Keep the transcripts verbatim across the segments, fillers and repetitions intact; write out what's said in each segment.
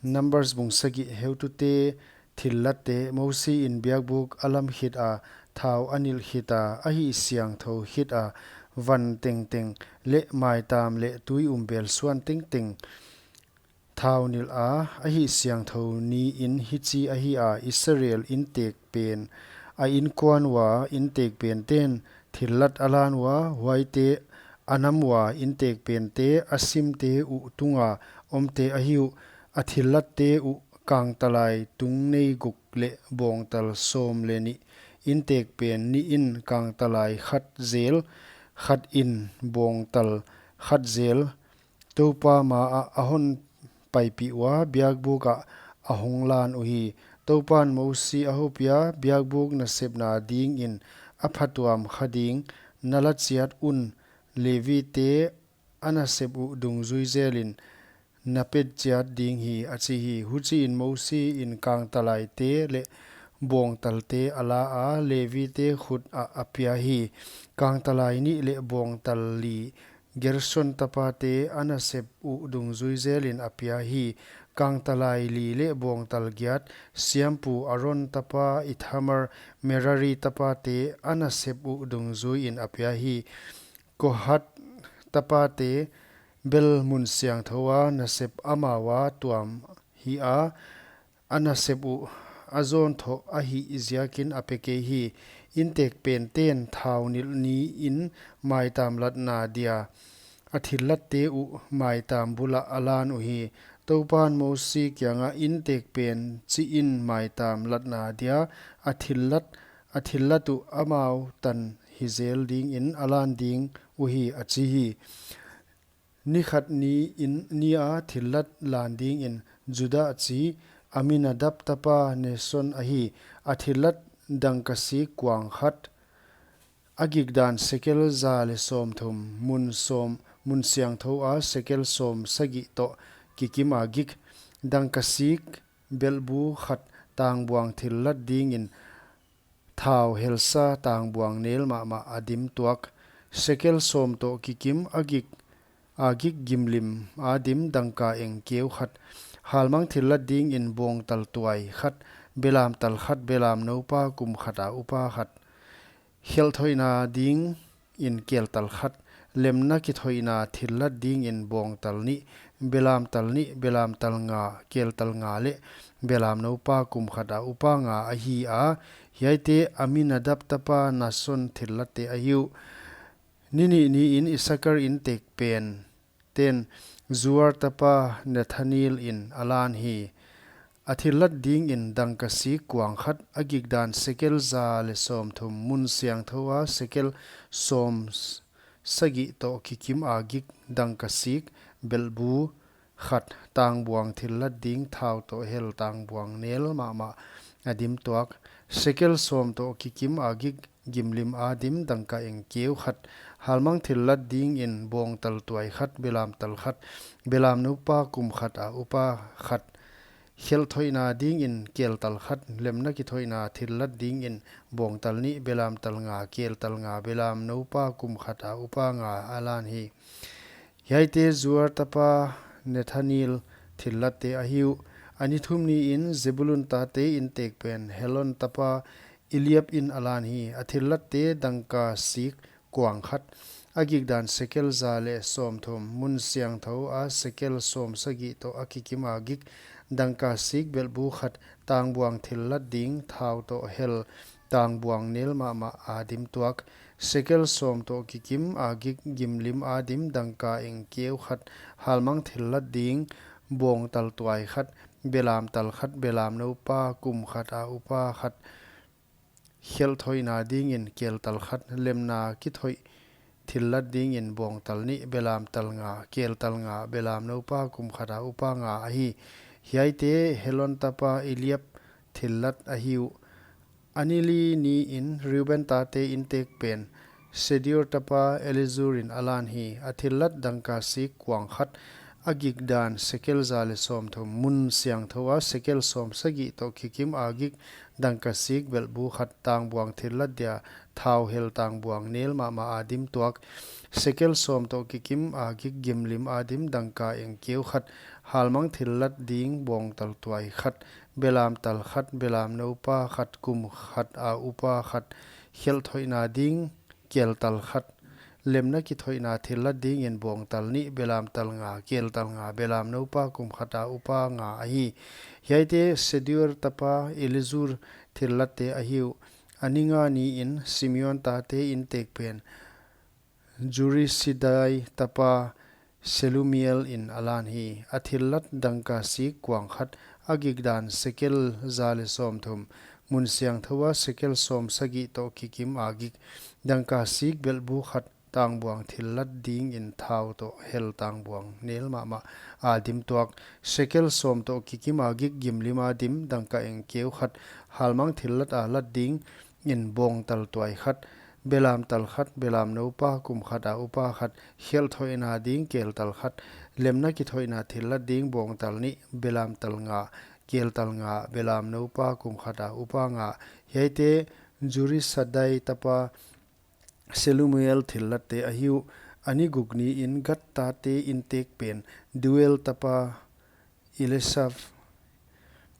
Numbers bung sagih. Heutute thillatte. Mosi in biakbuk a lam khit a, thau a nilh khit a, a hih siangthou khit a, van tengteng leh maitam leh tui um bel suan tengteng thau nilh a, a hih siangthou ni in hichi ahi a, Israel intek pen, a inkuan ua intek penten thillat a lan ua, huaite a nam ua intek pente, a simte uh tunga omte ahi uh. A thillatte uh kangtalai tung nei guk leh bawngtal sawm leh nih, intek pen nih in kangtalai khat zel, khat in bawngtal khat zel, Toupa ma ah a hon paipih ua, biakbuk ah a hong lan uhi. Toupan Mosi a houpiha, biakbuk nasepna dingin a phatuam kha ding na la chiat un, Levite a nasep uh dungzui zelin na pet chiat ding hi, a chi hi. Huchiin Mosi in kangtalaite leh bawngtalte a la a, Levite khut ah a pia hi. Kangtalai nih leh bawngtal li Gerson tapate a nasep uh dungzui zelin a pia hi. Kangtalai li leh bawngtal giat siampu Aron tapa Ithamar, Merari tapate a nasep uh dungzuiin a pia hi. Kohat tapate bel mun siangthou a nasep amau a tuam hi a, a nasep uh a zawn thoh a hih ziakin a pe kei hi. Intek penten thau nilh ni in maitam latna dia a thillatte uh maitam bul ah a lan uhi. Toupan Mosi kiangah, intek pen chi in maitam latna dia a thillat, a thillat uh amau tan hi zel dingin a lan ding uhi, a chi hi. Ni khat ni in ni a thillat lan dingin Judah chi Aminadab tapa Nason ahi. A thillat dangkasik kuang khat, a gikdan sekel za leh sawmthum, mun sawm, mun siangthou a sekel sawm sagih toh kikim a gik. Dangkasik belhbu khat tangbuang thillat dingin thau helsa tangbuang nel mahmah a dim tuak. Sekel sawm toh kikim a gik, a gik gimlim a dim dangka eng keu khat. Halmang thillat dingin bawngtal tuai khat, belamtal khat, belamnou pa kum khat a upa khat. Khelh thoihna dingin keltal khat, lemna kithoihna thillat dingin bawngtal nih, belamtal nih, belamtal nga, keltal nga leh belamnou pa kum khat a upa nga ahi a. Hiaite Aminadab tapa Nason thillatte ahi uh. Ni nih ni in Isakar intek pen ten Zuar tapa Nethanel in a lan hi. A thillat dingin dangkasik kuang khat, a gikdan sekel za leh sawmthum, mun siangthou a sekel sawm s-, sagih toh kikim a gik. Dangkasik belhbu khat tangbuang thillat ding thau toh hel tangbuang nel mahmah a dim tuak. Sekel sawm toh kikim a gik gimlim a dim dangka eng keu khat. Halmang thillat dingin bawngtal tuai khat, belamtal khat, belamnou pa kum khat a upa khat. Khelh thoihna dingin keltal khat, lemna kithoihna thillat dingin bawngtal nih, belamtal nga, keltal nga, belamnou pa kum khat a upa nga a lan hi. Hiaite Zuar tapa Nethanel thillatte ahi uh. A ni thum ni in Zebulun tate intek pen Helon tapa Eliab in a lan hi. A thillatte dangkasik kuang khat, a gikdan sekel za leh sawmthum, mun siangthou a sekel sawm sagih toh a kikim a gik. Dangkasik belhbu khat tangbuang thillat ding thau toh hel tangbuang nel mahmah a dim tuak. Sekel sawm toh kikim a gik gimlim a dim dangka eng keu khat. Halmang thillat ding bawngtal tuai khat, belamtal khat, belamnou pa kum khat a upa khat. Khelh thoihna dingin keltal khat, lemna kithoih thillat dingin bawngtal nih, belamtal nga, keltal nga, belamnou pa kum khat a upa nga ahi. Hiaite Helon tapa Eliab thillat ahi uh. A ni li ni in Reuben tate intek pen Sedeur tapa Elizur in a lan hi. A thillat dangkasik kuang khat, a gikdan sekel za leh sawmthum, mun siangthou a sekel sawm sagih toh kikim a gik. Dangkasik belhbu khat, tangbuang thillat dia thau hel tangbuang nel mahmah a dim tuak. Sekel sawm toh kikim a gik gimlim a dim dangka eng keu khat. halmang thillat ding bawngtal tuai khat, belamtal khat, belamnou pa khat, kum khat a upa khat, khelh thoihna ding keltal khat, lemna kithoihna thillat dingin bawngtal nih, belamtal nga, keltal nga, belamnou pa kum khat a upa nga ahi. Hiaite Sedeur tapa Elizur thillatte ahi uh. A ni nga niin Simeon tate intek pen Jurisadai tapa Selumiel in a lan hi. A thillat dangka sik kuang khat, a gikdan sekel za leh sawmthum, mun siangthou a sekel sawmsagih toh kikim a gik, dangka sik belhbu khat, tangbuang thillat dingin thau toh hel tangbuang nel mahmah a dim tuak, sekel sawm toh kikim a gik, gimlim a dim, dangka engkeu khat, halmang thillat a lat dingin bawngtal tuai khat, belamtal khat, belamnou pa kum khat a upa khat, khelh thoihna ding keltal khat, lemna kithoihna thillat ding bawngtal nih, belamtal nga, keltal nga, belamnou pa kum khat a upa nga. Hiaite Jurisadai tapa Selumiel thillatte ahi uh. A ni guk niin Gad tate intek pen Deuel tapa Eliasaph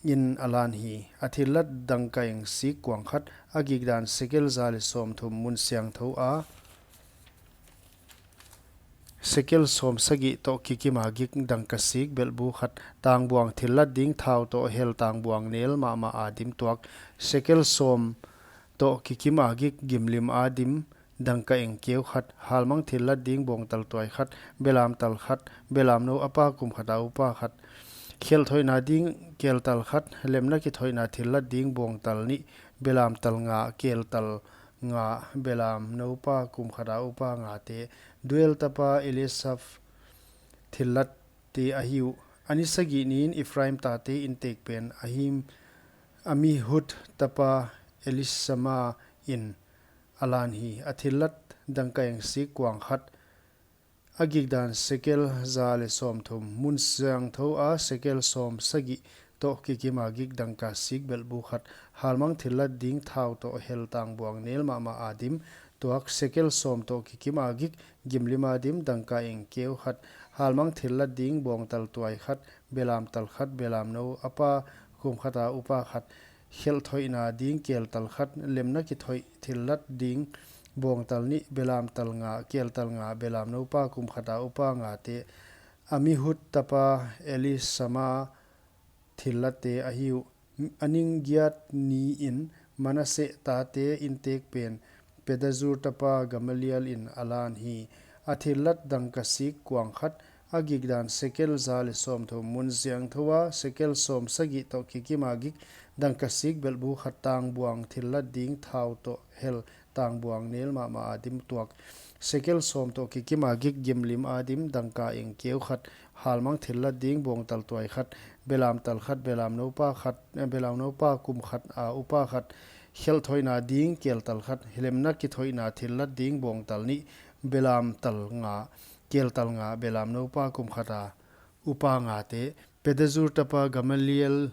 in a lan hi. A thillat dangka eng sik kuang khat, a gikdan sekel za leh sawmthum, mun siangthou a sekel sawmsagih toh kikim a gik, dangka sik belhbu khat, tangbuang thillat ding thau toh hel tangbuang nel mahmah a dim tuak, sekel sawm toh kikim a gik, gimlim a dim, dangka engkeu khat, halmang thillat ding bawngtal tuai khat, belamtal khat, belamnou pa kum khat a upa khat, khelh thoihna ding keltal khat, lemna kithoihna thillat ding bawngtal nih, belamtal nga, keltal nga, belamnou pa kum khat a upa ngate. Deuel tapa Eliasaph thillatte ahi uh. A ni sagih niin Ephraim tate intek pen Ahim, Amihud tapa Elisama in a lan hi. A thillat dangka eng sik kuang khat, a gikdan sekel za leh sawmthum, mun siangthou a sekel sawmsagih toh kikim a gik, dangka sik belhbu khat, halmang thillat ding thau toh hel tangbuang nel mahmah a dim tuak, sekel sawm toh kikim a gik, gimlim a dim, dangka engkeu khat, halmang thillat ding bawngtal tuai khat, belamtal khat, belamnou pa kum khat a upa khat, khelh thoihna ding keltal khat, lemna kithoih thillat ding bawngtal nih, belamtal nga, keltal nga, belamnou pa kum khat a upa ngate. Amihud tapa Elisama thillatte ahi uh. A ni giat niin Manasseh tate intek pen Pedazur tapa Gamaliel in a lan hi. A thillat dangka sik kuang khat, a gikdan sekel za leh sawmthum, mun siangthou a sekel sawmsagih toh kikim a gik, dangka sik belhbu khat, tangbuang thillat ding thau toh hel tangbuang nel mahmah a dim tuak, sekel sawm toh kikim a gik, gimlim a dim, dangka engkeu khat, halmang thillat ding bawngtal tuai khat, belamtal khat, belamnou pa khat, eh, belamnou pa kum khat a upa khat, khelh thoihna ding keltal khat, lemna kithoihna thillat ding bawngtal nih, belamtal nga, keltal nga, belamnou pa kum khat a upa ngate. Pedazur tapa Gamaliel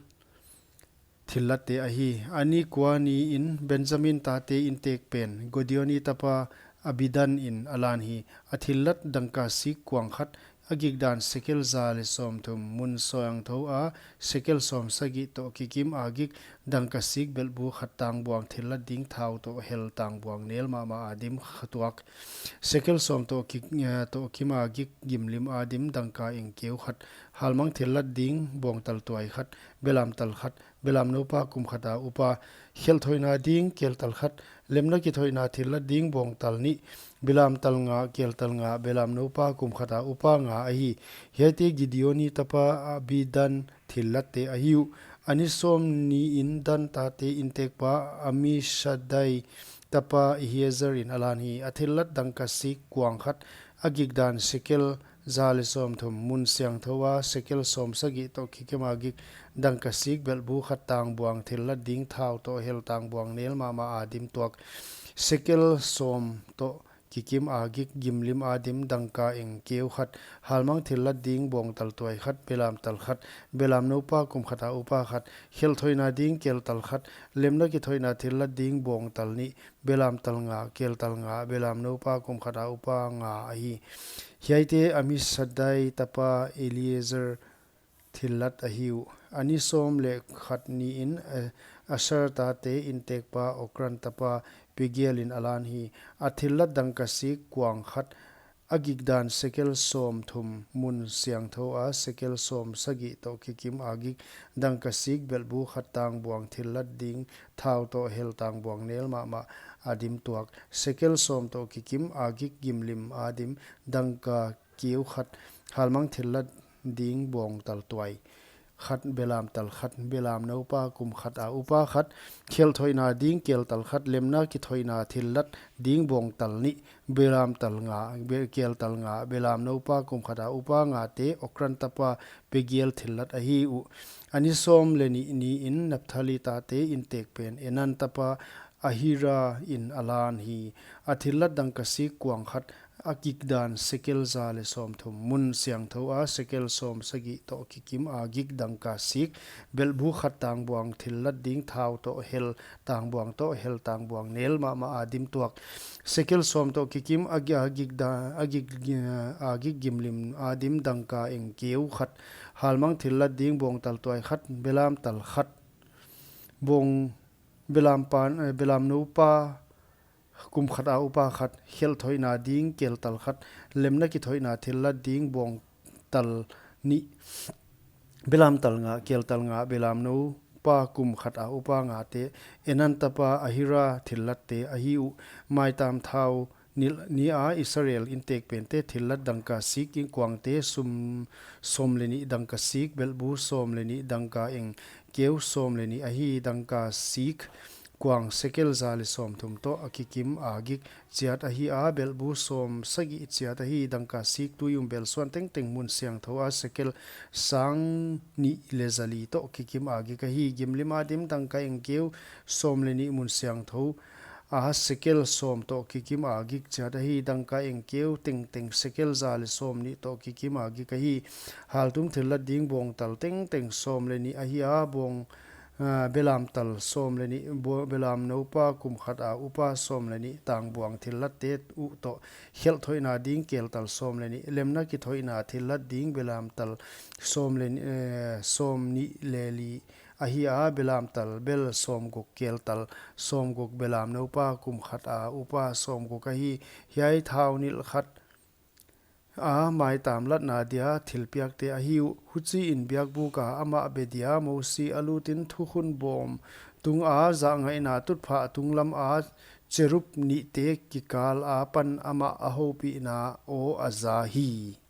thillatte ahi. A ni kua niin Benjamin tate intek pen Gideoni tapa Abidan in a lan hi. A thillat dangka sik kuang khat, a gikdan sekel za leh sawmthum, mun siangthou a sekel sawmsagih toh kikim a gik, dangka sik belhbu khat, tangbuang thillat ding thau toh hel tangbuang nel mahmah a dim tuak, sekel sawm toh ki, eh, toh kim a gik, gimlim a dim, dangka engkeu khat, halmang thillat ding bawngtal tuai khat, belamtal khat, belamnou pa kum khat a upa, khelh thoihna ding keltal khat, lemna kithoihna thillat ding bawngtal nih, belamtal nga, keltal nga, belamnou pa kum khat a upa nga ahi. Hiaite Gideoni tapa Abidan thillatte ahi uh. A ni sawm niin Dan tate intek pa Amisadai tapa Ahiezer in a lan hi. A thillat dangka sik kuang khat, a gikdan sekel za leh sawmthum, mun siangthou a sekel sawmsagih toh kikim a gik, dangka sik belhbu khat, tangbuang thillat ding thau toh hel tangbuang nel mahmah a dim tuak, sekel sawm toh kikim a gik, gimlim a dim, dangka engkeu khat, halmang thillat ding bawngtal tuai khat, belamtal khat, belamnou pa kum khat a upa khat, khelh thoihna ding keltal khat, lemna kithoihna thillat ding bawngtal nih, belamtal nga, keltal nga, belamnou pa kum khat a upa nga ahi. Hiaite Amisadai tapa Ahiezer thillat ahi uh. A ni sawm leh khat ni-in, eh, Asher tate intekpa Okran tapa Pagiel in a lan hi. A thillat dangka sik kuang khat, a gikdan sekel sawmthum, mun siangthou a sekel sawmsagih toh kikim a gik, dangka sik, belhbu khat tangbuang thillat ding thau toh hel tangbuang nel mahmah a dim tuak, sekel sawm toh kikim a gik, gimlim a dim, dangka keu khat, halmang thillat ding bawngtal tuai khat, belamtal khat, belamnou pa kum khat a upa khat, khelh thoihna ding keltal khat, lemna kithoihna thillat ding bawngtal nih, belamtal nga, be-, keltal nga, belamnou pa kum khat a upa ngate Okran tapa Pagiel thillat ahi uh. A ni sawm leh nih ni-in Naphtali tate intek pen Enan tapa Ahira in a lan hi. A thillat dangka sik kuang khat, a gikdan sekel za leh sawmthum, mun siangthou a sekel sawmsagih toh kikim a gik, dangka sik, belhbu khat tangbuang thillat ding thau toh hel tangbuang toh hel tangbuang nel mahmah a dim tuak, sekel sawm toh kikim a gi-, a gikda-, a gik, a gik, gimlim a dim, dangka eng keu khat, halmang thillat ding bawngtal tuai khat, belamtal khat, bawng, belam pan, eh, belamnou pa kum khat a upa khat, khelh thoihna ding keltal khat, lemna kithoihna thillat ding bawngtal nih, belamtal nga, keltal nga, belamnou pa kum khat a upa ngate Enan tapa Ahira thillatte ahi uh. Maitam thau nilh ni a Israel intek pente thillat dangka sik, ing kuangte sum sawm leh nih, dangka sik, belhbu sawm leh nih, dangka eng keu sawm leh nih ahi, dangka sik kuang sekel za leh sawmthum toh a kikim a gik chiat ahi a, belhbu sawmsagih chiat ahi, dangka sik tui um bel suan tengteng mun siangthou a sekel sang nih leh za li toh kikim a gik ahi, gimlim a dim, dangka eng keu sawm leh nih, mun siangthou a sekel sawm toh kikim a gik chiat ahi, dangka eng keu tengteng sekel za leh sawm nih toh kikim a gik ahi. Haltum thillat ding bawngtal tengteng sawm leh nih ahi a, bawng, ah, belamtal sawm leh nih, bo-, belamnou pa kum khat a upa sawm leh nih, tangbuang thillatte uh toh khelh thoihna ding keltal sawm leh nih, lemna kithoihna thillat ding belamtal sawm leh ni-, eh, sawm nih leh li ahi a, belamtal bel sawmguk, keltal sawmguk, belamnou pa kum khat a upa sawmguk ahi. Hiai thau nilh khat a maitam latna dia thilpiakte ahi uh. Huchiin biakbuk a amah be dia Mosi a lutin thukhun bawm tung a zahngaihna tutphah tunglam a cherub nihte kikal apan amah a houpihna aw a za hi.